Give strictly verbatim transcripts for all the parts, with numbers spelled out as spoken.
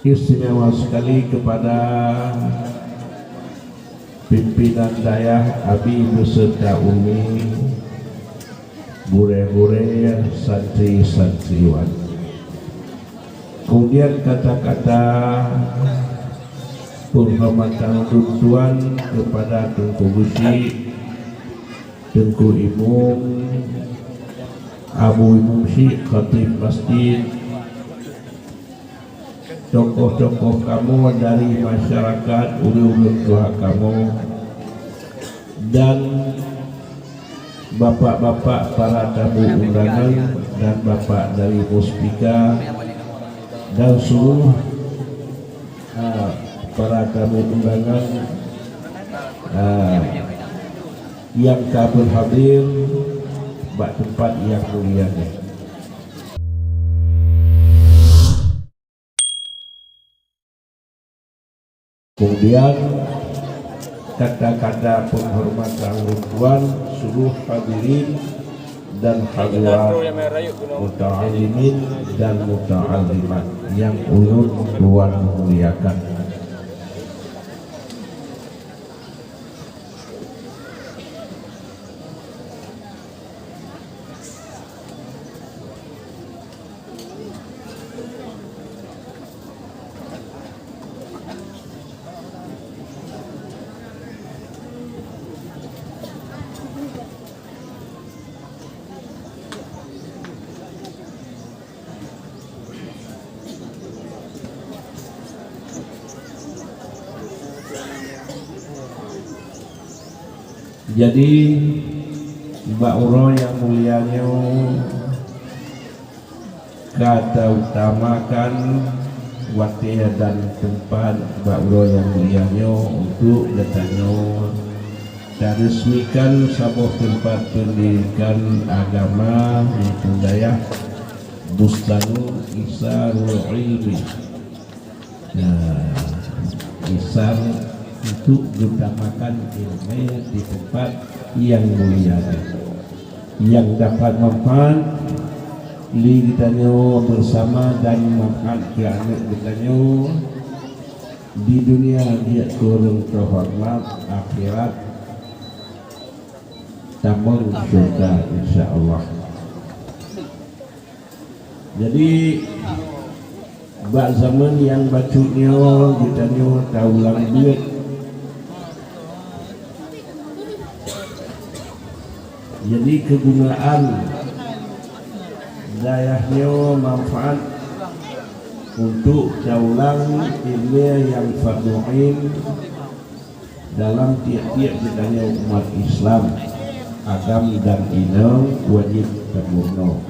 Istimewa sekali kepada pimpinan dayah, abi beserta umi, gurée-gurée, santri-santriwan. Kemudian kata-kata penghormatan ulôn tuan kepada Teungku Geuchik, Teungku Imum, Abu Imum Syik, Khatib Masjid, tokoh-tokoh kamoe dari masyarakat, ureuëng-ureuëng tuha kamoe, dan bapak-bapak para tamu undangan dan bapak dari Muspika dan seluruh, ah, para tamu undangan, ah, nyang ka berhadir bak teumpat nyang mulia nyoe. Kemudian, kata-kata penghormatan ulôn tuan seluruh hadirin dan hadirat, muta'allimin dan muta'allimat nyang ulôn tuan muliakan. Jadi, bak uroe nyang mulia nyoe, ka tautamakan watée dan teumpat bak uroe nyang mulia nyoe untuk geutanyoe taresmikan saboh teumpat peundidikan agama di Pundayah, Bustanu Isarul Ilmi. Nah, Isar untuk geutamakan ileumé di teumpat nyang mulia nyan, nyang dapat manfaat lé geutanyoe beusama dan manfaat keu aneuëk geutanyoe di dunia jeuet keu ureuëng teuhoreumat, akhirat tamong syurga, insya Allah. Jadi, bak zaman nyang bacut nyoe, geutanyoe taulang beuet. Jadi, keugunaan dayah nyoe manfaat untuk taulang ileumé nyang fardhu ain dalam tieb-tieb geutanyoe umat Islam, agam dan inong wajéb tapurunoe.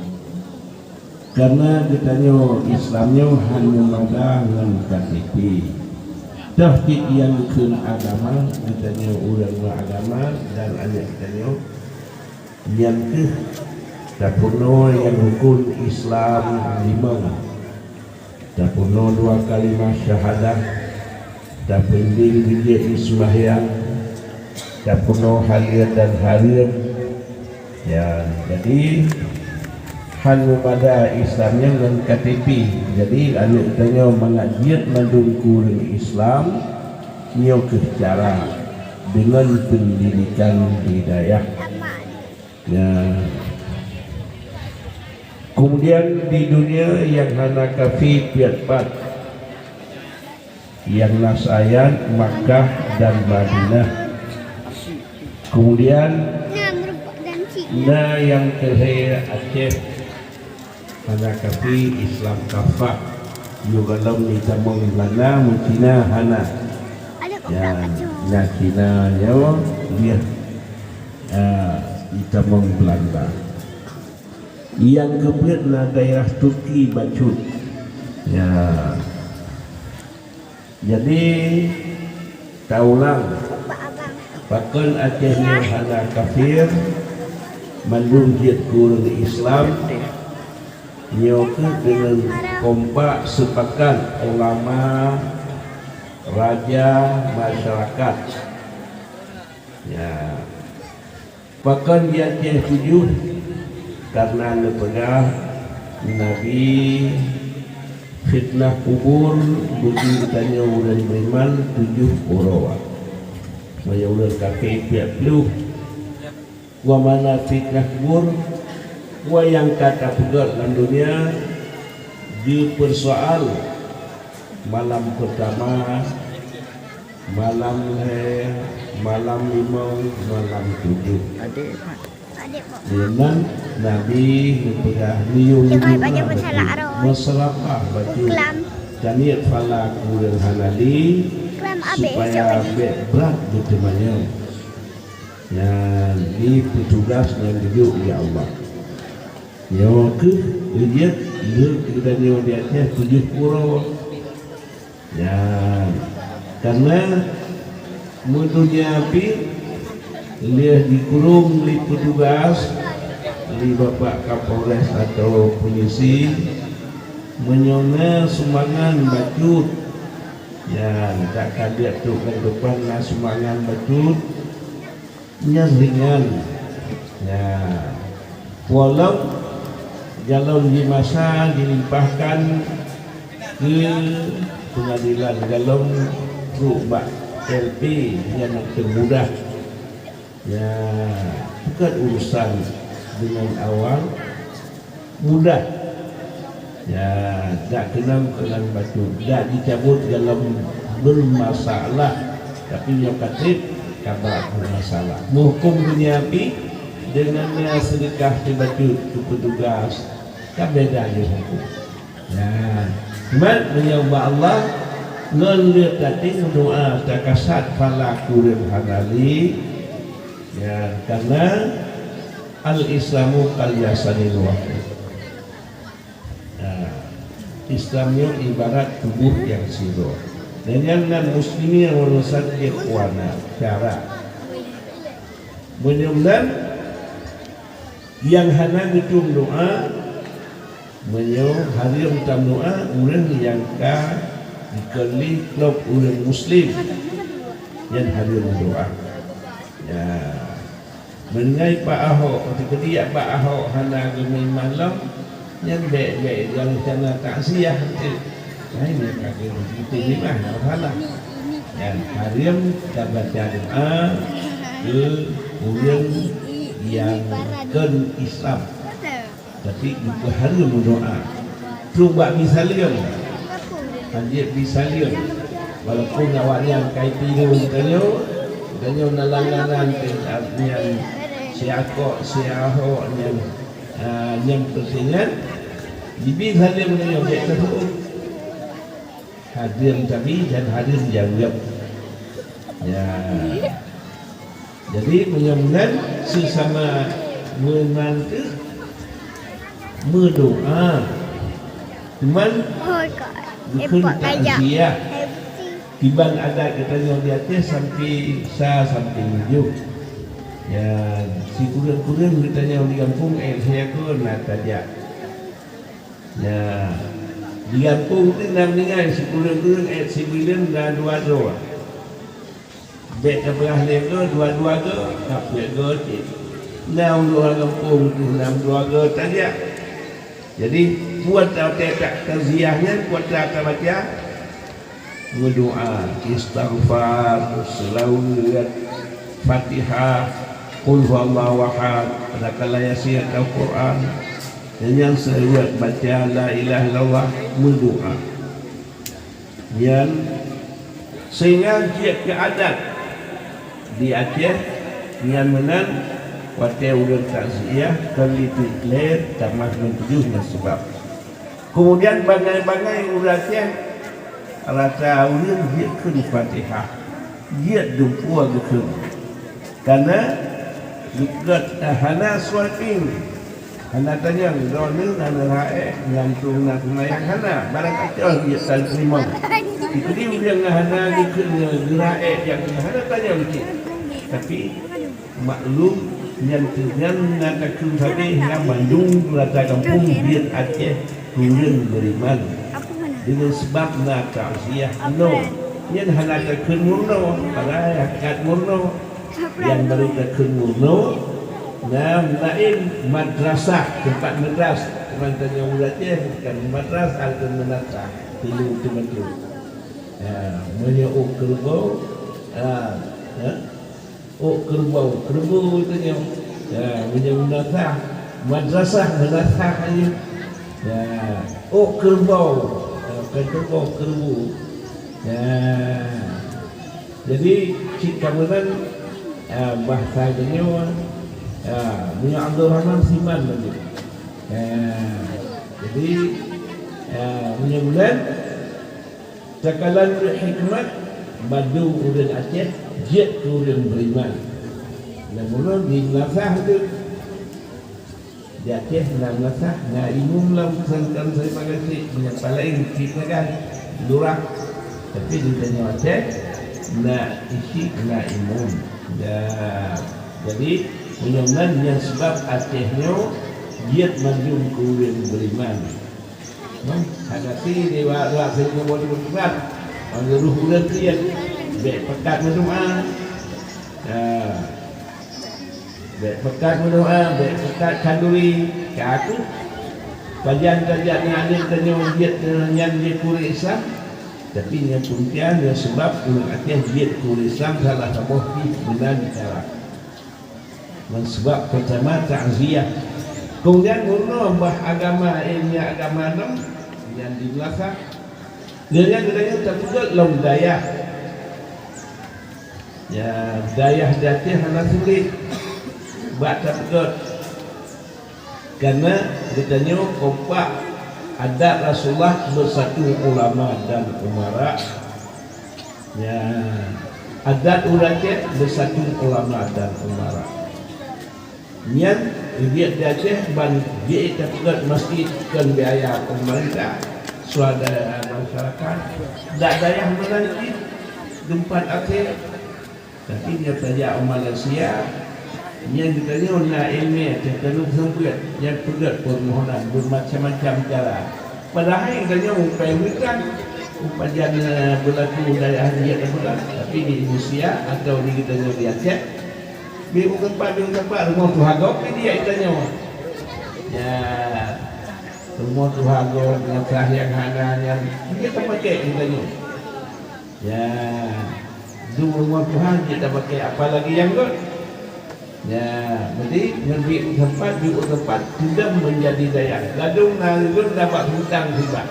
Kareuna geutanyoe Islam nyoe hana mada ngon K T P. Toh cit nyang kheun agama, geutanyoe ureuëng meuagama dan aneuëk geutanyoe, nyan kheueh tapurunoe nyang rukon Islam limong. Tapurunoe dua kalimah syahadah, tapeunding bijéh i seumbahyang, tapurunoe haleue dan hareuem. Ya, jadi, hana mada Islam nyan ngon K T P. Jadi, aneuëk tanyoe mangat jeuet mandum keu ureuëng Islam, nyoe kheueh cara deungon peundidikan hidayah. Ya. Keumudian di dunia nyang hana kafé piet pat, nyang na sayat Makkah dan Madinah. Keumudian na nyang keu lhée Aceh, hana kafé, Islam kafah. Yôh gohlom jitamong Beulanda, meucina hana. Ya, na Cina nyoe, dia, ah, jitamong Beulanda. Nyang keupeuet na daerah Turki bacut. Ya. Jadi, taulang, pakon Aceh nyoe hana kafé, mandum jeuet keu ureuëng Islam, nyoe kheueh deungon kompak seupakat ulama, raja, masyarakat. Ya. Pakon di Aceh tujoh? Kareuna neupeugah Nabi Fitnah kubur bagi geutanyoe ureuëng beriman tujoh uroe. Meunyoe ureuëng kafé piak ploh. Wa mana fitnah kubur, wa nyang ka tapeugét lam dunia, jipeusoal malam pertama, malam lhée, malam limong, malam tujoh. Adik, Mak. Adik, Mak. Deungon Nabi neupeugah, neuyue Jangan meudoá baca bacut, bersalah arah. Meuseurapah bacut, Kelam. Taniet phala keu ureuëng hana li, Kelam abéh, supaya siap. Bék brat geuteumanyong. Nyan, di peutugas nyang geujok lé Allah. Nyoe kheueh ujian lheueh geutanyoe di ateueh tujoh uroe. Nyan, karena meudunia pih lheueh jikurong lé peutugas, lé Bapak Kapolres atau polisi, meunyoe na sumbangan bacut, nyan, dak ka jeuet trok lam depan na sumbangan bacut, nyan ringan. Nyan. Walom, golom jimasa jilimpahkan keu peungadilan, golom trok bak L P nyang teumudah. Ya, bukan urusan dengan awal mudah. Ya, dak keunong keunan bacut, dak jicabut golom bermasalah, tapi nyoe ka treb ka brat bermasalah. Meuhuköm dunia pih deungon seudeukah teubacut keu peutugas, ka beda jih huköm. Nah, cuma meunyoe bak Allah ngon leuet até meudoá takasat phala keu ureuëng hana li, ya, karena al-Islamu kal jasadil wahid. Nah, Islam nyoe ibarat tuboh nyang sidroe. Dan nyang nan muslimin wal muslimat ikhwana, syara. Meunyoe nan nyang hana geutem doá, meunyoe hareuem tameudoá ureuëng nyang ka jikheun lé klob ureuëng muslim, nyan hareuem meudoá. Ya. Meunyoe Pak Ahok, teukeudi Pak Ahok hana geumeuiman lom, nyan bék-bék nyang rencana takziah teuk. Laén nyang ka geumeuiman, hana masalah. Nyan hareuem tabaca doá keu ureuëng nyang kheun Islam. Tapi geupeuhareuem meudoá. Trok bak misalieun. Hanjeuet misalieun. Walaupun awaknyan ka ipilu geutanyoe, geutanyoe na langganan teuh nyan si Akok, si Ahok nyan, ah, nyan peunteng nyan. Jibi saleuem geutanyoe bék teuhôi. Hareuem tabi dan hareuem jaweueb. Ya. Jadi, meunyoe meunan seusama meunan teuh meudoá. Cuman, bukon takziah. Kiban adat geutanyoe di Aceh sampai sa sampai tujoh. Ya, sikureueng-kureueng geutanyoe di gampông, eh, siaga na tajak. Ya, di gampông tu na meuninggai sikureueng-kureueng, eh, sibuleuen na dua droe. Bék tapeugah lé goe, dua-dua goe, ka peuet goe cit. Na ureueng gampông tu na dua goe tajak. Jadi, buat ta-, ta-, ta-, takziah nyan, buat ta-, tabaca, meudoá, istighfar, seulaweuet, Fatihah, Qul huwallahu ahad, Sadaqallah Yasin atau Quran. Dan nyang seulaweuet baca la ilaha illallah, meudoá. Nyan sehingga jeuet keu adat di Aceh nyan meunan, watée ureuëng takziah kon lipik lé tamah ngon tujoh nyan sabab. Keumudian bangai-bangai ureuëng Aceh rata ureuëng jeuet kheun Fatihah, jeuet dumpeue geukheun. Karena geupeugét hana swiping. Hana tanyong, droeneuh na neurhah ék, nyan tueng na seumayang hana, barang kacoh jeuet tan teurimong. Itulah ureuëng nyang hana geukheun geurhah ék, nyang hana tanyong cit. Tapi, maklum, nyan teuh nyan na takheun sabe, na mandum rata gampông jeuet Aceh keu ureuëng beriman. Deungon sabab na takziah meunoe. Nyan hana takheun meunoe, padahai hakikat meunoe. Nyang barô takheun meunoe, na laén madrasah, teumpat madrasah, Mantong nyang uroe Aceh bukan madrasah atau meunasah, tilu tu beutôi. Ha, meunyoe ôk keureubeue, ha, ha? Ôk keureubeue, keureubeue tu nyoe. Ha, meunyoe meunasah, madrasah, meunasah nyoe. Ha, ôk keureubeue, ha, bukan keureubeue, keureubeue. Ha. Jadi, cit ka meunan, ha, bahasa geutanyoe, ha, meunyoe Abdul Rahman siman lagèe. Ha, jadi, ha, meunyoe buleuen, takalon hikmat, mandum ureueng Aceh jeuet keu ureueng beriman. Lam buleuen di meunasah tu. Di Aceh na meunasah, na imum lam pesantren Sarimagasit, meunyoe paleng cit na kan lurah. Tapi di tanyoe Aceh na isi, na imum. Ya, jadi meunyoe nan nyang sabab Aceh nyoe jeuet mandum keu ureueng beriman. Nah, hana si di wa-, wa-, si nyoe di Bukit Tinggi. Manggeuruh ureueng kriet. Bèk peugah meudoa. Ya. Bèk peugah meudoa, bèk peugah khanduri, ka kheueh. Pajan tajak nyan aneuk tanyoe jeuet nyan jeuet keu ureueng Islam, tapi nyang peunteng nyoe sabab ureueng Aceh jeuet keu ureueng Islam salah saboh pih meunan cara. Ngon sabab pertama takziah. Keumudian meurunoe bah agama, eh, nyan agama nyan, nyan di meunasah. Nyan geutanyoe tapeugöt lom dayah. Ya, dayah di Aceh hana sulet bak tapeugöt. Karena geutanyoe kompak adat Rasulullah beusatu ulama dan umara. Ya, adat ureueng Aceh beusatu ulama dan umara. Nyan, jeuet di Aceh ban jeuet tapeugöt masjid kon biaya pemerintah, swadaya masyarakat, dak dayah meunan cit, teumpat akhé. Tapi nyoe tajak u Malaysia, nyan geutanyoe na iéleumé teuh taneuk seumeubeuet, nyan peugöt peurmohonan beumacam-macam cara. Padahai geutanyoe mupai witan, mupajan, eh, beulaku dayah jih dak meunan, tapi di Indonesia atau di geutanyoe di Aceh, Bèk u teumpat, bèk u teumpat, rumoh tuha gob pih di geutanyoe. Ya, rumoh tuha gob, meunasah nyang hana nyan, jeuet tapaké geutanyoe. Ya, dum rumoh tuha jeuet tapaké, apalagi nyang göt. Ya, jadi ngon bèk u teumpat, bèk u teumpat, sudah menjadi dayah. Ladôm na lôn dapat hutang sibak.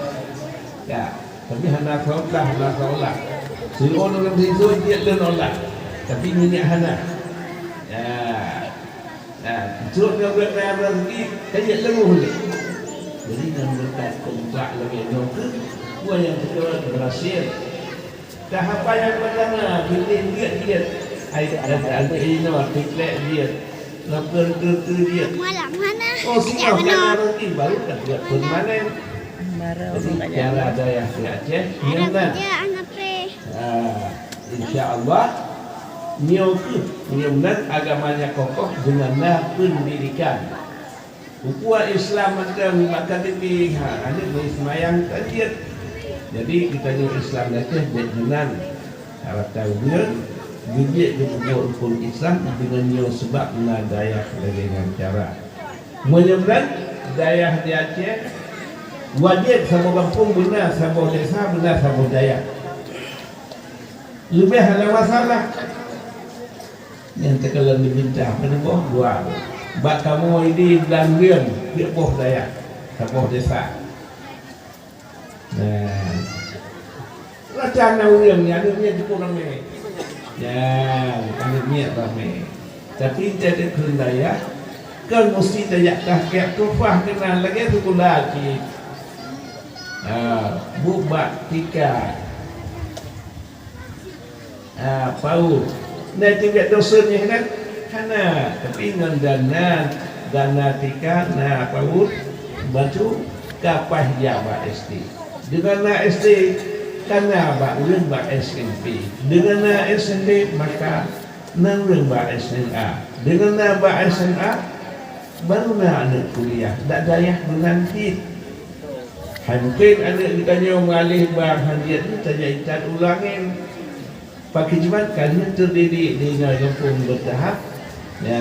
Ya. Tapi hana sekolah, hana sekolah. Siôn ureueng siôn jeuet lôn olah. Tapi minyeuk hana. Ya. Nah, jeuet ngon ureueng kaya rezeki, ka jeuet leungui lé. Jadi, ngon beureukat kompak lagèe nyoe keuh, buah nyang teuka berhasil. Tahapan nyang peurtama, binéh jeuet-jeuet. Ai, ai, ai, inoe, tiklek jeuet. Lapor ke, ke dia. Malam mana? Oh, singoh ka na rezeki, baru ka buat permanen. Jadi, cara dayah di Aceh, nyan na. Ah, insya Allah, nyoe keuh, nyoe nan agama nyang kokoh deungon na pendidikan. Ukua Islam mantong bak K T P, ha, aneuk meuseumayang ka jeuet. Jadi, geutanyoe Islam di Aceh bèk meunan. Harap tahu nyan, geujeuet geupeugöt rukon Islam deungon nyoe sabab na dayah lagèe nyan cara. Meunyoe meunan, dayah di Aceh, wajéb saboh gampông beuna saboh desa, beuna saboh dayah. Leubeh hana masalah. Nyang teukalon di Bintang, keuneuk boh dua. Bak kamoe di Blang Rieng, peuet boh dayah, saboh desa. Nah, racan na ureueng nyan, aneuk miet jipeuet ramé. Ya, aneuk miet ramé. Tapi, teuka keu dayah, kan musti tajak tahqiq tuhfah keunan lagèe sikula cit. Ha, buet bak tika. Ah, paut. Na teubiet dosen nyan kan? Hana. Tapi ngon dana, dana tika na paut, bacut ka paih jak bak S D. Deungon na S D, ka na bak ureueng bak S M P. Deungon na S M P, maka na ureueng bak S M A. Deungon na bak S M A, baru na aneuk kuliah. Dak dayah meunan cit. Hai mungken aneuk geutanyoe meualih bak hanjeuet nyoe tajak intat u langèt. Pakriban ka lheueh teudidik di inoe gampông beutahap, ya,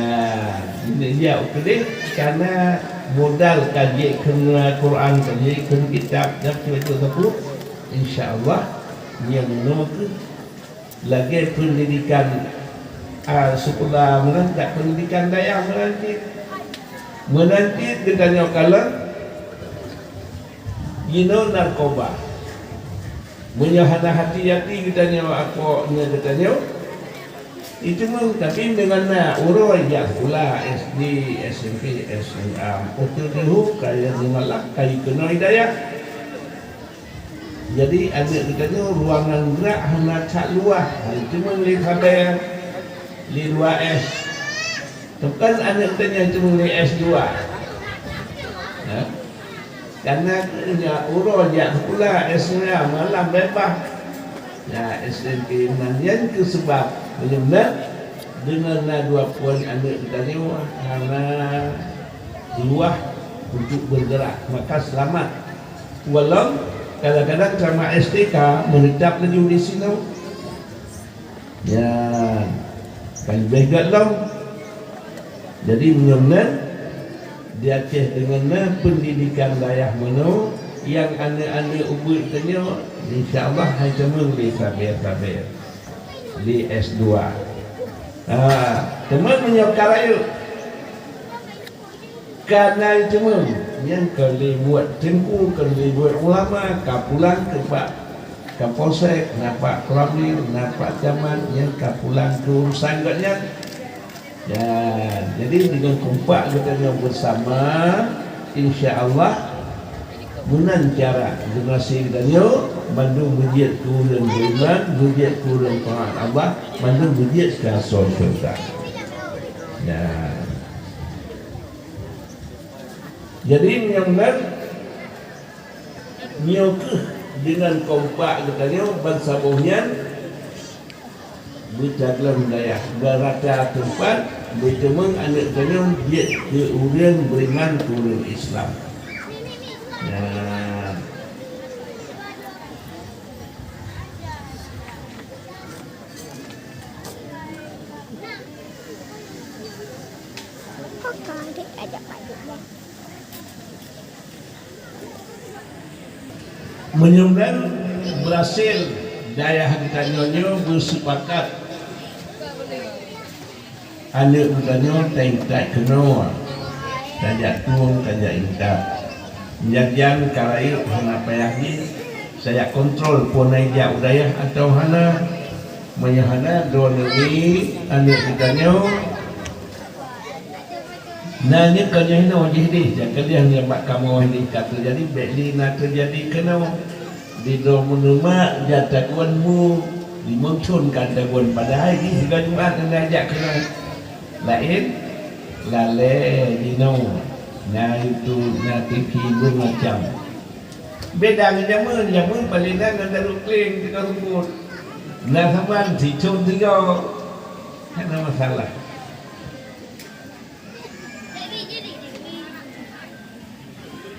neujak u keudeh, karena modal ka jikheun Quran, ka jikheun kitab, dan beutôi-beutôi sapeue, insya Allah, nyang meunoe keuh lagée pendidikan, a, sikula meunan, dak pendidikan dayah meunan cit. Meunan cit geutanyoe kalon jinoe narkoba. Meunyoe hana hati-hati geutanyoe, akok nyoe geutanyoe, itu meuh, tapi deungon na uroe jak sikula S D, S M P, S M A, ukeue deuhu kaya malah kayu keunoe dayah. Jadi, aneuk geutanyoe ruangan gerak hana that luwah, hai teuma lé sabe, lé dua S. Teuma aneuk geutanyoe teuma lé S dua. Ha? Karena uroe jak sikula S M A malam bebas. Ya, S M P nan nyan keuh sebab meunyoe deungon na dua phon aneuk geutanyoe hana luwah untuk bergerak, maka selamat. Walau kadang-kadang sama S T K menetap laju di sinoe. Ya, kan leubeh gét lom. Jadi meunyoe meunan, di Aceh deungon na pendidikan dayah meunoe, nyang aneuk-aneuk ubit tanyoe, insya Allah hai teuma lé sabe-sabe. Lé S dua. Ha, teuma meunyoe ka rayeuk, ka na teuma nyang ka lé buet teungku, ka lé buet ulama, ka pulang keu bak Kapolsek, na bak Koramil, na bak Camat, nyang ka pulang keu urusan gobnyan. Ya, jadi deungon kompak geutanyoe beusama, insya Allah, meunan cara generasi geutanyoe mandum beujeuet keu ureuëng beriman, beujeuet keu ureuëng taat Allah, mandum beujeuet keu asoe syurga. Ya. Jadi, meunyoe meunan, nyoe kheueh deungon kompak geutanyoe bansaboh nyan, beucagleueng dayah, beu rata teumpat, beuteumeung aneuk tanyoe jeuet keu ureuëng beriman, keu ureuëng Islam. Nah. Meunyoe nyan beurhasil, dayah geutanyoe nyoe beusepakat aneuk geutanyoe taintat keunoe, tajak tueng, tajak intat. Nyan-nyan ka rayeuk hana payah jih, tajak kontrol phon na ijak u dayah atawa hana. Meunyoe hana, droeneuh mi aneuk geutanyoe Na nyoe kon nyoe hinoe jih deh, nyang keudeh nyoe bak kamoe deh ka teujadi, bék lé na teujadi keunoe. Di droe meuneumak jak tagun mu, limong thon ka tagun, padahai jih sigoe Jumat hana jak keunoe. Laén, lalée jinoe, na YouTube, na T V, beumacam. Beda ngon jameun, jameun paléng na ngon daru kléng teuka rumpot. Na saban sithon sigoe, hana masalah.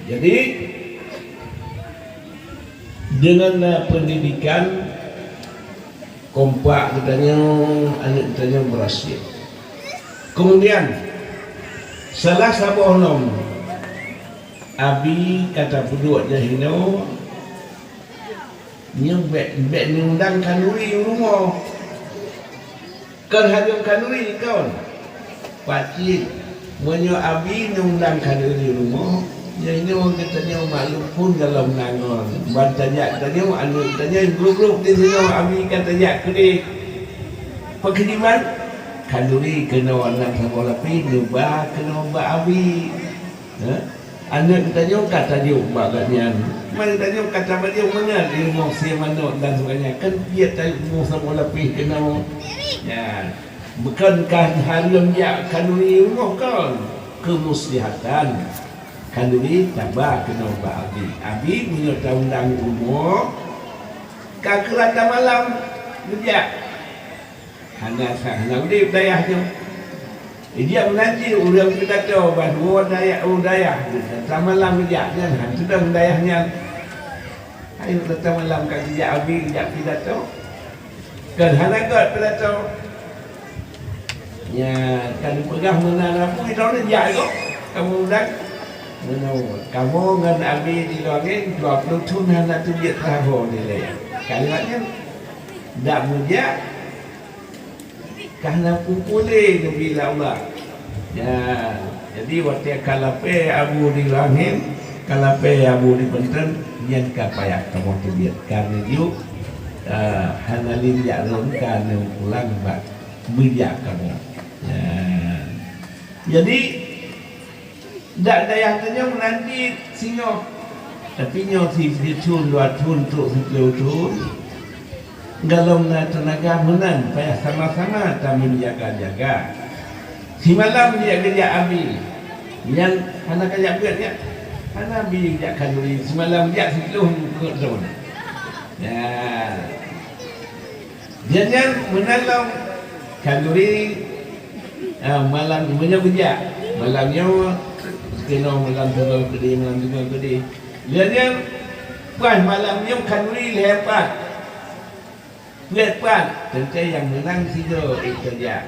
Jadi, deungon na peundidikan, kompak geutanyoe, aneuk geutanyoe beurhasil. Keumudian, salah saboh lom abi ka tapeuduek jih hinoe, nyoe bék, bék neuundang khanuri u rumoh. Kon hareuem khanuri kon. Pakcik, meunyoe abi neuundang khanuri u rumoh, nyoe, nyoe geutanyoe maklum phon golom na ngon. Ban tajak tanyoe, aneuk tanyoe, grup-grup di sinoe abi ka tajak keudeh. Peukeudiman, khanuri keunoe lam saboh lapéh, neuba keunoe bak abi. Ha? Aneuk geutanyoe ka tajok bak gobnyan. Man geutanyoe ka tabajoe mangat di rumoh sie manok dan sebagainya. Kan jeuet tajok rumoh saboh lapéh keunoe. Nyan. Bukon ka hareuem jak khanuri rumoh kon. Keumuslihatan. Khanuri taba keunoe bak abi. Abi meunyoe taundang u rumoh, ka keu rata malam geujak. Hana sa-, hana udeb dayah nyoe. Ijak meunan cit ureuëng pidato ban woe dayah, u dayah, rata malam ijak nyan, han seudong dayah nyan. Ayo rata malam ka geujak abi, geujak pidato. Kan hana göt pidato. Nya, kan peugah meunan apui droeneuh jak kok, kamoe undang. Meunoe, kamoe ngon Abi di Lueng Angén dua ploh thon hana teubiet saho dilèe. Ka lheueh nyan, dak meujak, ka hana peue-peue lé geubri lé Allah. Ya, jadi watèe ka lapèe Abu di Lueng Angén, ka lapèe Abu di Banten, nyan ka payah kamoe teubiet. Ka neujok, eh, hana lé jak lôn, ka neupulang bak meujak kamoe. Ya. Jadi, dak dayah tanyoe meunan cit singoh. Tapi nyoe si-, sithon, dua thon, trok siplôh thon. Galom na teunaga meunan, payah sama-sama tameujaga-jaga. Simalam jijak geujak Abi. Nyan hana kajak beuet nyan. Hana Abi jak khanduri. Simalam jak siplôh peuet thon. Ya. Jih nyan meunan lom khanduri, ah, malam meunyoe geujak. Malam nyoe, keunoe malam singoh keudeh, malam singoh keudeh. Jih nyan, pas malam nyoe khanduri lhèe pat. Peuet pat, teuntèe nyang meunang sidroe iteujak.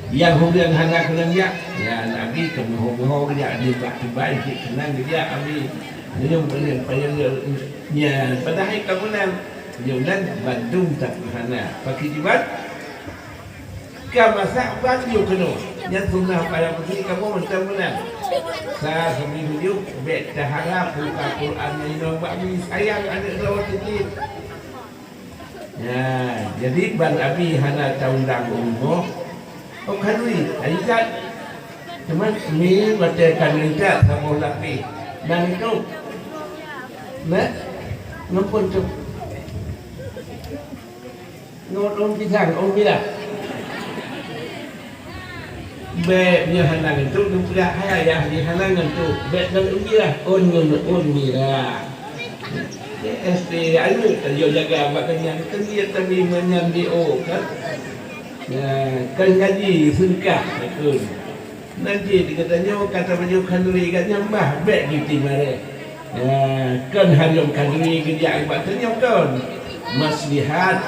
Nyang hureueng hana keunong jak, nyan Abi keumeuho-meuho geujak, nibak tubai cit keunong geujak Abi. Meunyoe, meunyoe, meunyoe, nyan, padahai ka meunang. Meunyoe nan bandum tapeuhana. Pakri jiban, ka masak ban yue keunoe. Nyan sunnah payah putih kamoe mantong meunang. Sa seumihu jih bèk taharap buka Quran nyang inong bak mi sayang aneuk droe cit. Ya, jadi ban Abi hana taundang u rumoh. Oh, khanduri, ayu that. Teuma mi watèe khanduri that saboh lapéh. Nang itu. Nah, ngampun tu. Ngon ôn pisang, ôn bila. Bèk nyoe hana ngantuk, neupeugah hai ayah jih hana ngantuk. Bèk ngon ôn bila, ôn ngon ôn bila. Di S D aneuk tanyoe jaga bak keunyan, kan dia tadi meunyan di O kan. Ya, kan ngaji seungkah takheun. Nanti di geutanyoe ka tapajoh khanduri gata nyang bah bèk geuti mareh. Ya, kon hareuem khanduri geujak bak tanyoe kon. Maslaihat.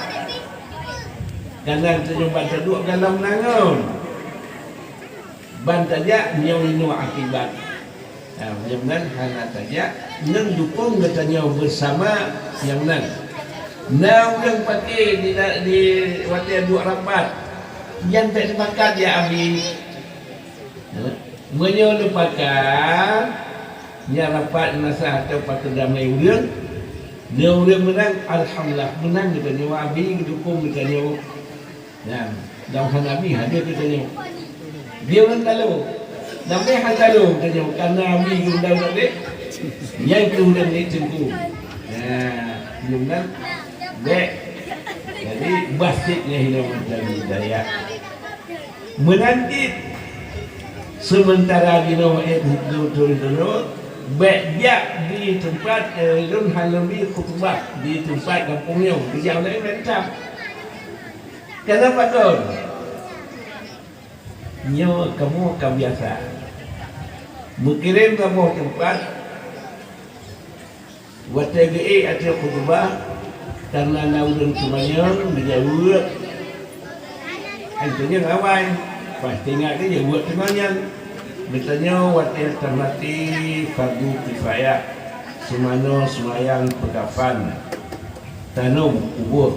Kadang tanyoe ban taduek galom nangon. Ban tajak nyoe inoe akibat. Ha, nyang nan hana tajak ngon dukong geutanyoe beusama nyang nan. Na ureueng paké di, di watèe duek rapat, nyan bèk teupakat ya Abi. Ha? Meunyoe neupakat, nyan rapat meunasah atau pakat damé ureueng, nyoe ureueng meunang, alhamdulillah, meunang geutanyoe, Abi geudukong geutanyoe. Nyan, dan hana Abi hadir geutanyoe. Dia ureueng talo. Damé han talo geutanyoe, karena Abi geundang damé. Nyan keuh ureueng ni teungku. Nah, ureueng nan bèk. Jadi, basit nyang hilang dari daya. Meunan cit, seumeuntara jinoe ék beutôi-beutôi, bèk jak di teumpat, eh, lôn hana lôn bi khutubah di teumpat gampông nyoe, geujak u laén mantong. Kenapa kon? Nyoe kamoe ka biasa. Meukirém saboh teumpat, watèe geuék ateueh khutubah, karena na ureueng teumanyong geujaweueb, anteunyan awai, pas teuingat geujaweueb teumanyong. Geutanyoe watèe tamaté fardu kifayah, seumanoe seumayang peukafan, tanom ubôh.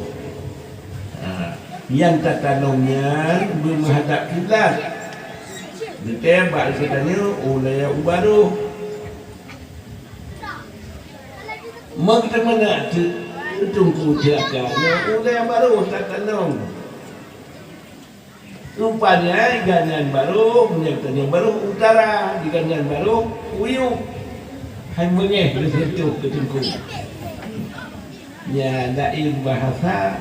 Ha, nyang tatanom nyan beumeuhadab kiblat. Geutém bak geutanyoe ulèe u barôh. Meunyoe meunan teungku ceulaka, nyoe ulèe barôh tatanom. Rupanya, gobnyan barôh, meunyoe geutanyoe barôh utara, di gobnyan barôh uyueb. Hai meungéh leuh teuh keu teungku. Nyan laén bahasa,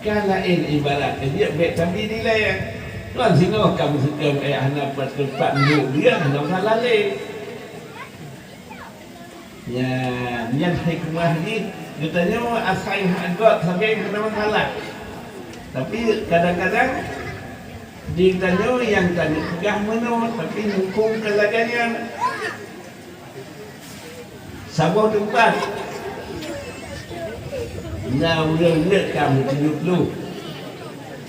ka laén ibarat. Jadi, bèk tabi dilèe. Tuan singoh ka meuseukeu, eh, hana pat teumpat nyoe dia, hana masalah lé. Nyan, nyan hikmah jih. Geutanyoe asai hak göt sabe hana masalah. Tapi, kadang-kadang, di geutanyoe nyang tanyoe peugah meunoe, tapi hukôm ka lagèe nyan. Saboh teumpat, na ureueng lheueh ka meutujoh ploh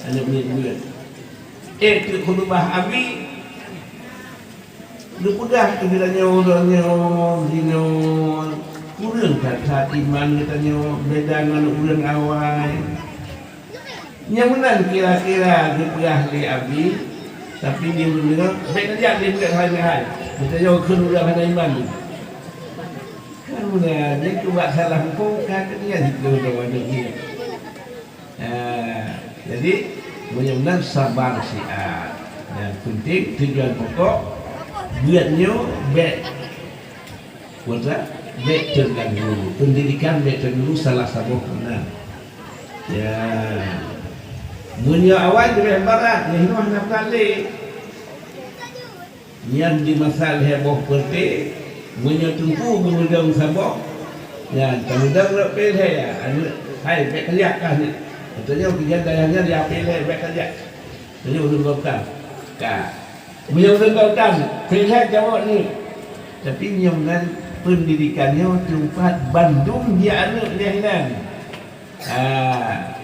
aneuk miet buet. Ék teuk khutubah Abi, Geupeugah keu geutanyoe, geutanyoe jinoe kureueng that-that iman geutanyoe beda ngon ureuëng awai. Nyang meunan kira-kira geupeugah lé Abi, tapi di ureuëng deungoe, bék neujak lé buet hai-hai. Geutanyoe kheun ureuëng hana iman. Kan meunan, nyan keubah salah huköm ka keunian hiplôh droe aneuëk nyan. Ah, jadi, meunyoe meunan sabar siat. Nyang penting tujuan pokok, buet nyoe bék, buet bék teuganggu. Pendidikan bék teuganggu salah saboh meunan. Ya. Meunyoe awai leubeh barat, nyoe hana brat lé. Nyan di masa lhée boh peureute, meunyoe teungku geumeudong saboh, nyan tameudong rot pih lhée, aneuëk, hai, bék kajak kah nyoe. Tanyoe keu dayah nyan ya pih lhée, bék kajak. Tanyoe ureuëng gobnyan. Ka. Meunyoe ureuëng gobnyan, pih lhée jaweueb nyoe. Tapi nyoe nyan pendidikan nyoe teumpat bandum di aneuëk nyan hinan. Ah,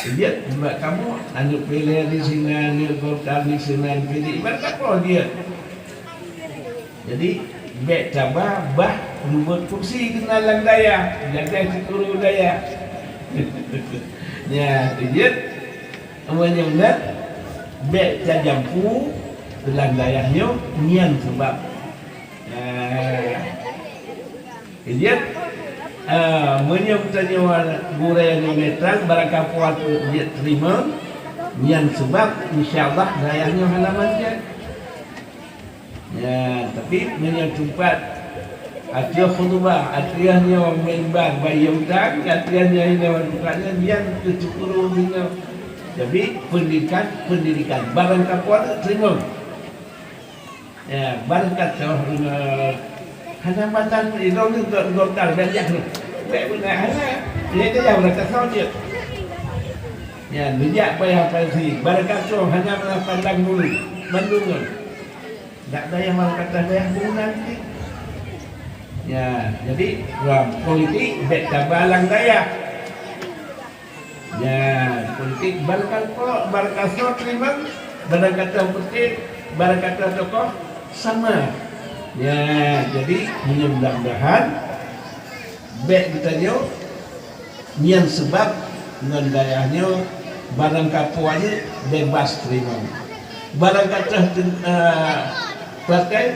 jeuet bak kamoe, aneuëk pih lhée di sinan, aneuëk gobnyan di sinan, pih di iban kamoe jeuet. Jadi, bék taba bah reubot kursi keunan lam dayah, jaga syukur dayah. Nyan, jeuet. Awai nyoe na, bék tajampu lam dayah nyoe, nyan sabab. Ah. Jeuet, ah, meunyoe tanyoe gurée nyoe netral, barangkapeue jeuet teurimong, nyan sabab, insya Allah, dayah nyoe hana macet. Ya, tapi meunyoe teumpat ateueh khutubah, ateueh nyoe mimbar bayeue utang, ateueh nyoe inoe tukang nyan, nyan keusyukur nyoe. Tapi pendidikan, pendidikan, barangkapeue teurimong. Ya, barangkapeue, eh, hana pandang idong ni gok-, goktal, bék jak tu. Bék beuna hana. Dia tu yang barangkapeue jeuet. Ya, bijak payah payah si. Barangkapeue hana pandang bulu. Bandum ngon. Dak dayah barangkapeue dayah bulu nanti. Ya, jadi dalam politik bék tabalang dayah. Nyan, politik barangkapeue, barangkasoe teurimong, barangkapeue peuté, barangkapeue tokoh sama. Nyan, jadi, mudah-mudahan bék geutanyoe nyan sabab ngon dayah nyoe barangkapeue jeuet bebas teurimong. Barangkapeue teu-, eh, pakai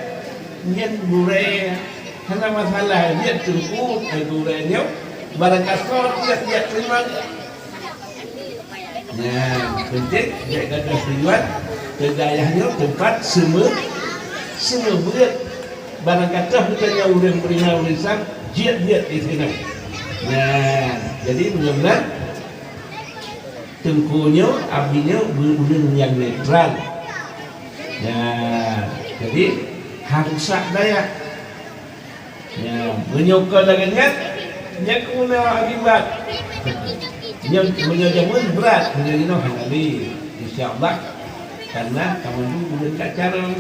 nyan gurée hana masalah, jeuet teungku, eh, gurée nyoe barangkasoe tiep-tiep teurimong. Nyan, penting bék gadoh tujuan keu dayah nyoe teumpat seumeu-, seumeubeuet. Barangkapeue geutanyoe ureuëng beriman, ureuëng Islam, jeuet-jeuet di sinan. Nyan, jadi mudah-mudahan teungku nyoe, abi nyoe ureuëng nyang netral. Nyan, jadi harôh sak dayah. Ya, meunyoe kon lagée nyan, nyan keuh na akibat. Nyan, meunyoe jameun brat, meunyoe jinoe hana lé. Insya Allah, karena kamoe dulu ureuëng ka carông.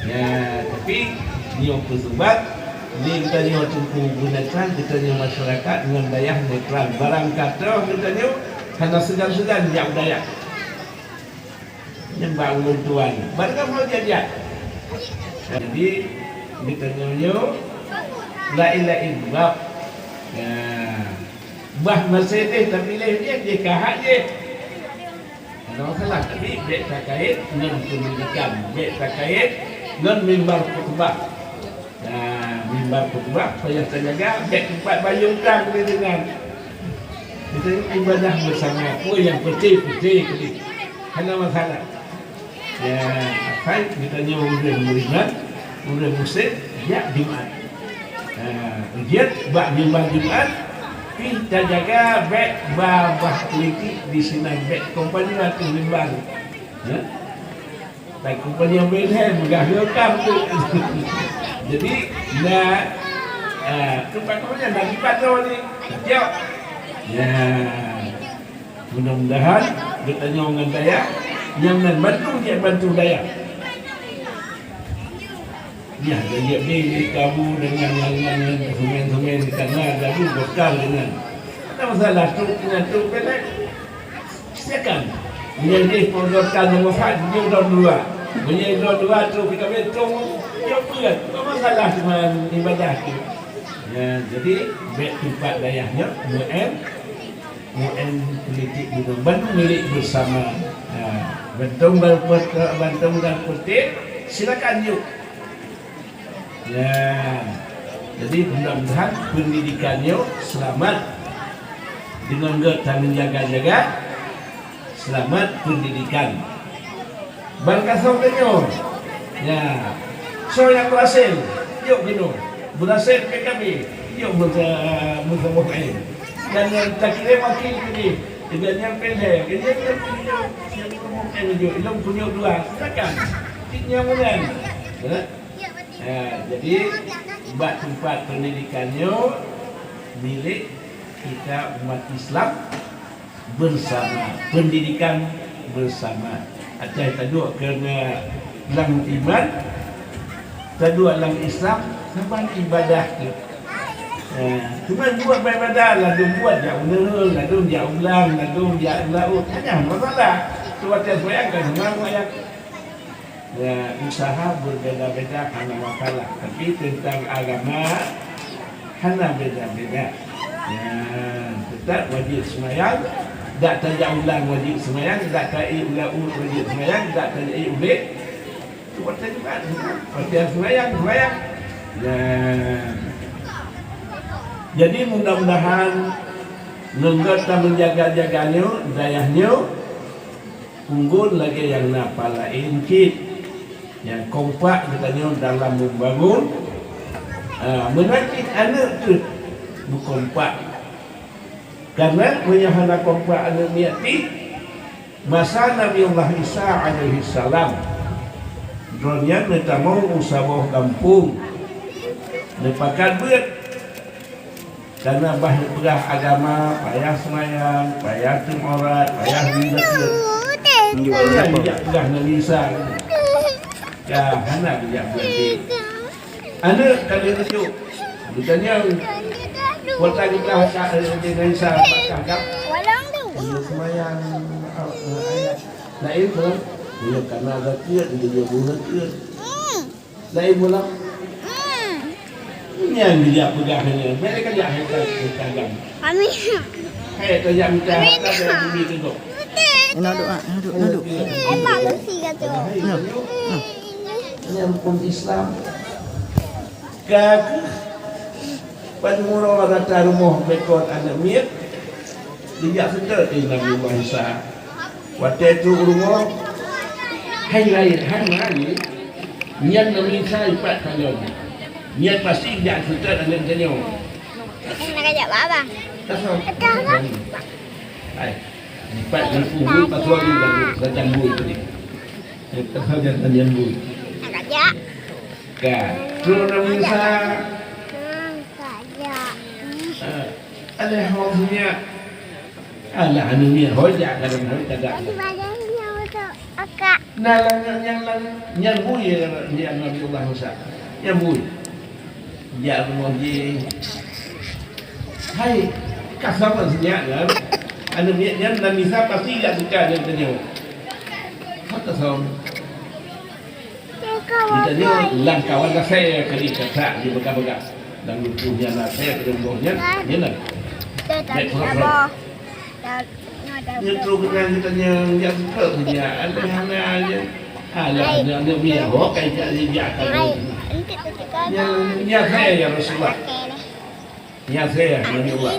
Ya, tapi nyoe keuh sabab, di geutanyoe teungku beunetral, geutanyoe masyarakat ngon dayah netral. Barangkapeue geutanyoe hana seugan-seugan jak dayah. Nyembah ulôn tuan. Barangkapeue jajak. Jadi, geutanyoe nyoe laén-laén bab. Ya. Bah Mercedes tapiléh jih, jih ka hak jih. Hana masalah, tapi bék takait ngon pendidikan, bék takait ngon mimbar khutbah. Nah, mimbar khutbah payah tajaga, bék teumpat bayeue utang di sinan. Kita ibadah bersama, peue nyang peuté-peuté keudéh. Hana masalah. Ya, asai geutanyoe ureuëng meuringat, ureuëng musém, jak Jumat. Ha, jeuet bak mimbar Jumat, pih tajaga bék babah politik di sinan, bék kompanye ateueh mimbar. Ya. Takue panyang beuhe meugah ngon kam tu. Jadi, na, ah, teumpat keuh nyan na dipat droe ni. Jok. Ya. Mudah-mudahan geutanyoe ngon dayah nyang nan bantu, jak bantu dayah. Ya, jadi di kabu dengan yang, yang, yang semen-semen di sana, jadi bokar dengan. Ada masalah tu, dengan tu, belek. Silakan. Meunyoe jih peugöt ka nomor empat, jih droe dua. Meunyoe droe dua troh pih ka beuet, troh nyoe peuet, apa masalah teuma ibadah tu? Ya, jadi bèk teumpat dayah nyoe, meu'en, meu'en politik gunong, bandum milék bersama. Ya, bandum dan pet-, bandum dan petik, silakan yuk. Ya, jadi mudah-mudahan pendidikan nyoe selamat. Deungon gèt tanyoe jaga-jaga, selamat pendidikan. Ban gasoe tanyoe, ya, soe nyang berhasil, jok keunoe. Berhasil P K B, jok Musa-, Musa Muhaim. Dan nyang takirém wakil keunoe, dan nyang P L H, dan nyang, nyang, nyang, nyang Musa Muhaim jok, ilôn punyok dua, silakan. Cit nyang meunan. Ya. Ha, jadi, bak teumpat pendidikan nyoe milék kita umat Islam bersama, pendidikan bersama. Até taduek keuneuk lam iman, taduek lam Islam, saban ibadah tu. Ha, cuma buet ibadah, ladôm buet jak uneuen, ladôm jak ulang, ladôm jak laôt, hana masalah. Tu watèe seumayang kan, seumayang, seumayang. Ya, usaha berbeda-beda hana masalah, tapi tentang agama hana beda-beda. Ya, tetap wajib seumayang, dak tajak ulang wajib seumayang, dak taék ulang wajib seumayang, dak taék udép. Watèe Jumat, watèe seumayang, seumayang. Ya. Jadi mudah-mudahan ngon gata menjaga-jaga nyoe, dayah nyoe, Unggul lagèe nyang na pat laén cit. Nyang kompak geutanyoe dalam membangun. Ah, meunan cit aneuk teuh meukompak. Karena meunyoe hana kompak aneuk miet pih, masa Nabiullah Isa alaihissalam, droeneuh neutamong u saboh gampông, neupakat beuet. Karena bah neupeugah agama, payah seumayang, payah tém aurat, payah bri zakeuet. Nyoe, nyoe, nyoe. Peugah Nabi Isa. Ka hana geujak beuet. Aneuk ka lheueh neujok. Geutanyong, "Peue ta geupeugah ka, eh, Nabi Isa, apakah ka?" Nyoe seumayang, eh, ayat. Laén pun, nyoe kana zakeuet, nyoe bri zakeuet. Laén mula. Hmm. Nyan geujak peugah nyan. Bèk ka jak hai ka, hai ka agam. Amin. Hai ka jak mita harta dan bumi tu. Ina doa, ina doa, ina doa. Eh, mak mesti kata. Hai, nyoe. Nyan pun Islam. Ka keuh Pat uroe rata rumoh bekot aneuk miet, geujak seutôt lé Nabi Allah Isa. Watèe trok u rumoh, hai laén, hai laén, nyan Nabi Isa ipat kalon. Nyan pasti geujak seutôt aneuk tanyoe. Eh, nak ajak bak abang. Tasawuf. Ada apa? Hai, ipat lampu bui, pasal di dalam bui tadi. Tasawuf jangan bui. Nak ajak. Ka, trok Nabi Isa. Hmm, tak ada. Ah, ada hong seunyak. Alah, anu nyan, hoi jak ka dalam, hoi ka dak. Tapi badan nyawa tu akak. Nah, lah, nyan, nyan, nyan, nyan bui, ya, ya, Nabi Allah Musa. Nyan bui. Jak rumoh jih. Hai, ka sama seunyak kan? Anu nyan, nyan Nabi Isa pasti jak suka nyan tanyoe. Hata som. Geutanyoe lam kawan asèe kali, ka that jipeugah-peugah. Lam lumpoh nyan asèe, lam lumpoh nyan, nyan na. Bèk pura-pura. Nyan trok keunan geutanyoe jak seutôt nyan, alah hana aja. Alah, aneuk miet ho kai jak, jak ka. Nyan, nyan asèe, ya Rasulullah. Nyan asèe Nabi Allah.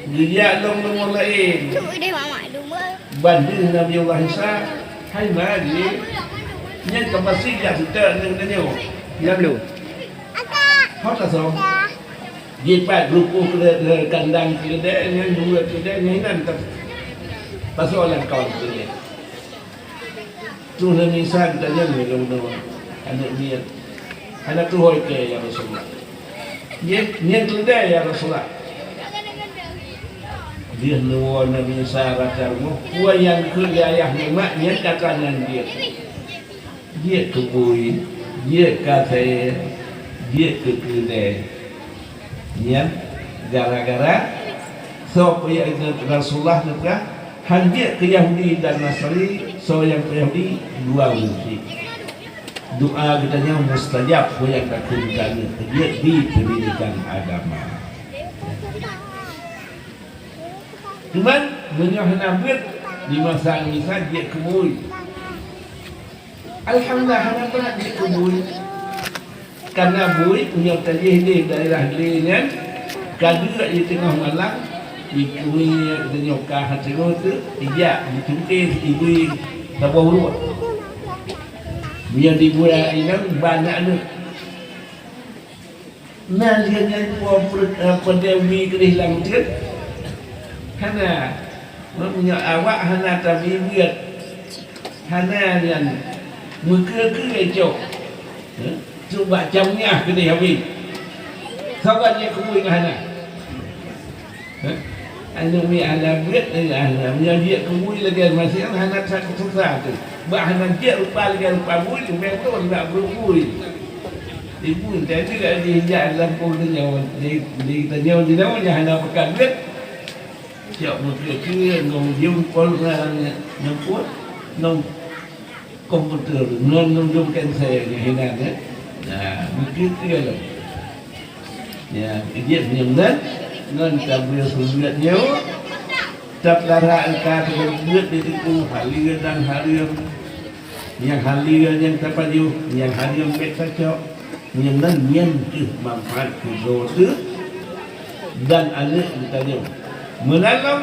Geujak lom rumoh laén. Ban deuh Nabi Allah Isa, hai ma jih. Nyan ka pasti jak seutôt nyan tanyoe. Nyan lom. Ho tasong. Jipat geureupoh keu kandang keuleudèe, nyan jeuet keuleudèe, nyan inan ta-, tasoe lam kawan keuleudèe. Trok Nabi Isa geutanyong lé gubunur, "Aneuk miet, hana tuho ikèe, ya Rasulullah?" "Nyan, nyan keuleudèe, ya Rasulullah." Lheueh neuwoe Nabi Isa rata rumoh, peue nyang geukheun lé ayah ngon mak, nyan ka ka nyan jeuet. Jeuet keu bui, jeuet keu asèe, jeuet keu keuleudèe. Nyan gara-gara soe peue Rasulullah neupeugah, Han jeuet keu Yahudi dan Nasrani, soe nyang keu Yahudi, dua ureuëng cit. Doa geutanyoe mustajab, peue nyang takheun keu aneuk jeuet di pendidikan agama. Cuman, meunyoe hana beuet, di masa Indonesia jeuet keu bui. Alhamdulillah, hana brat jeuet keu bui. Kana bui, meunyoe tajih di daerah Deli nyan, ka deuek di teungoh malam, di keumiek tanyoe ka hase rot tu, ijak jicungke si bui saboh uruek. Meunyoe di bui inong, ban aneuk. Na lheueh nyan po-, po-, eh, peudeh mi keudeh lam uteuen? Hana. Meunyoe awak hana tabi beuet, hana nyan meukeue-keue cok. Eh? Cok bak cam nyah keudeh habéh. Saban nyang keubui ngon hana. Hah? Aneuk miet hana beuet, eh, hana. Meunyoe jeuet keu bui lagèe maséng, hana that susah teuh. Bak hana jeuet rupa lagèe rupa bui, leubeh beutôi bak brok bui. Di bui, tapi dak jijak lam po nyoe, di, di tanyoe di dalam nyoe hana pakat beuet. Siap meukeue-keue, ngon jeumpol, ngon nyampur, ngon komputer, ngon nundum kanser nyang hinan, eh. Nah, beutôi-beutôi lom. Ya, jeuet meunyoe meunan, ngon tabri seumeubeuet nyoe, tapeulara angka teubeuet di teungku haleue dan hareuem. Nyang haleue nyang tapajoh, nyang hareuem bèk tacok. Meunyoe meunan, nyan kheueh manfaat keu droe teuh dan aneuk geutanyoe. Meunan lom.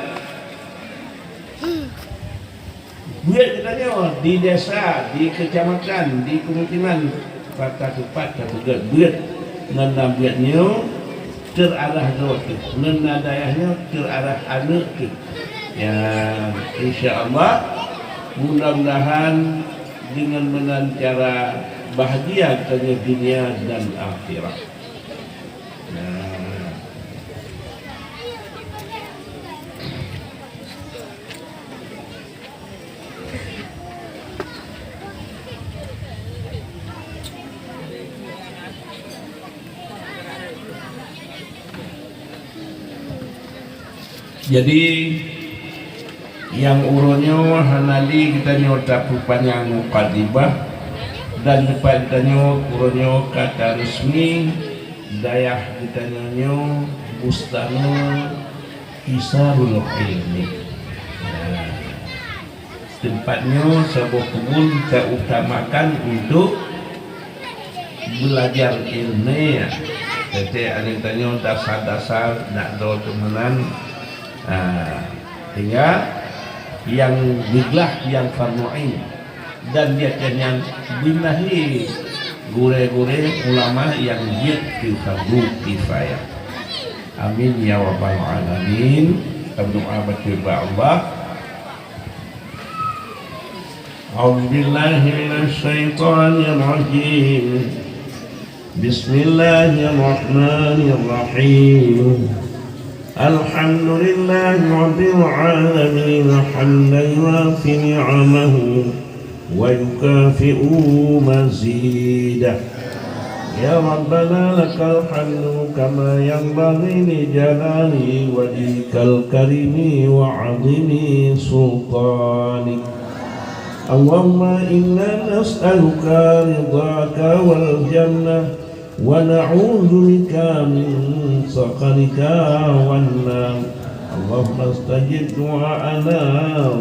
Beuet geutanyoe di desa, di keucamatan, di pemukiman, pat teumpat tapeugöt beuet. Ngon na beuet nyoe teuarah droe teuh, ngon na dayah nyoe teuarah aneuk teuh. Ya, insya Allah, mudah-mudahan deungon meunan cara bahagia geutanyoe dunia dan akhirat. Nah. Jadi, nyang uroe nyoe hana lé geutanyoe tapeupanyang mukadimah, dan teumpat geutanyoe uroe nyoe ka taresmi dayah geutanyoe nyoe Bustanul Hisarul Ilmi. Nah, teumpat nyoe saboh keubun tautamakan untuk belajar ilmu. Jadi, aneuk tanyoe dasar-dasar nak droe teumeunan. Ah, sehingga nyang geuglah nyang fardu ain. Dan di ateueh nyan beunah lé gurée-gurée ulama nyang jeuet keu fardu kifayah. Amin ya rabbal alamin. Berdoa baca bak Allah. أعوذ بالله من الشيطان الرجيم. بسم الله الرحمن الرحيم. الحمد لله رب العالمين، حمدا يوافي نعمه ويكافئ مزيده. يا ربنا لك الحمد كما ينبغي لجلال وجهك الكريم وعظيم سلطانك. اللهم إنا نسألك رضاك والجنة ونعوذ بك من سخطك والنار. اللهم استجب دعاءنا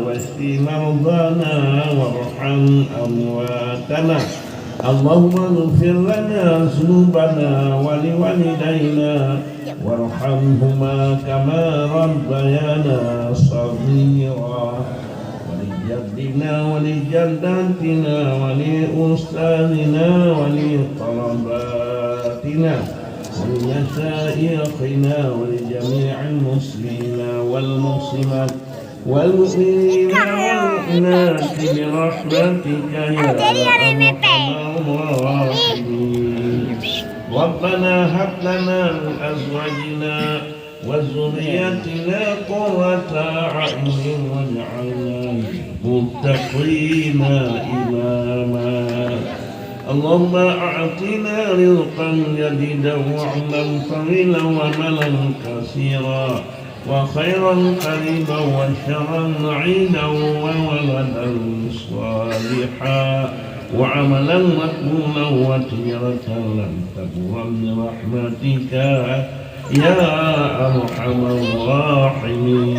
واشف مرضانا وارحم أمواتنا. اللهم اغفر لنا ذنوبنا ولوالدينا وارحمهم كما ربيانا صغيرا. ولجدنا ولجداتنا ولأستاذنا ولقراباتنا ولمشايخنا ولجميع المسلمين والمسلمات والمؤمنين والمؤمنات برحمتك يا أرحم الراحمين. ربنا هب لنا من أزواجنا وذرياتنا قرة أعين واجعلنا للمتقين إماما. اللهم أعطنا رزقا جديدا وعمرا طويلا ومالا كثيرا. وخيرا قريبا وشرا بعيدا وولدا صالحا وعملا مقبولا وتجارة لن تبور برحمتك يا أرحم الراحمين.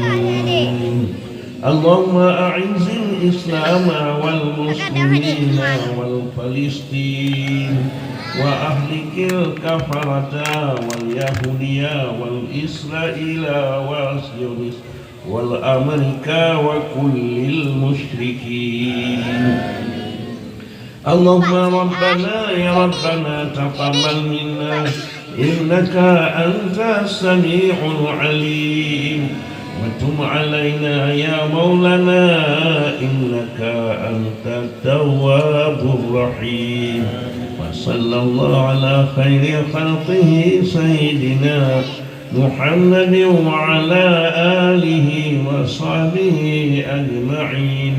اللهم أعز الإسلام والمسلمين والفلسطين وأهلك الكفرة واليهودية والإسرائيل والصهيونية والأمريكا وكل المشركين. اللهم ربنا يا ربنا تقبل منا إنك أنت السميع العليم وتب علينا يا مولانا إنك أنت التواب الرحيم. وصلى الله على خير خلقه سيدنا محمد وعلى آله وصحبه أجمعين.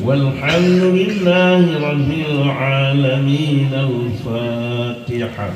والحمد لله رب العالمين. الفاتحة.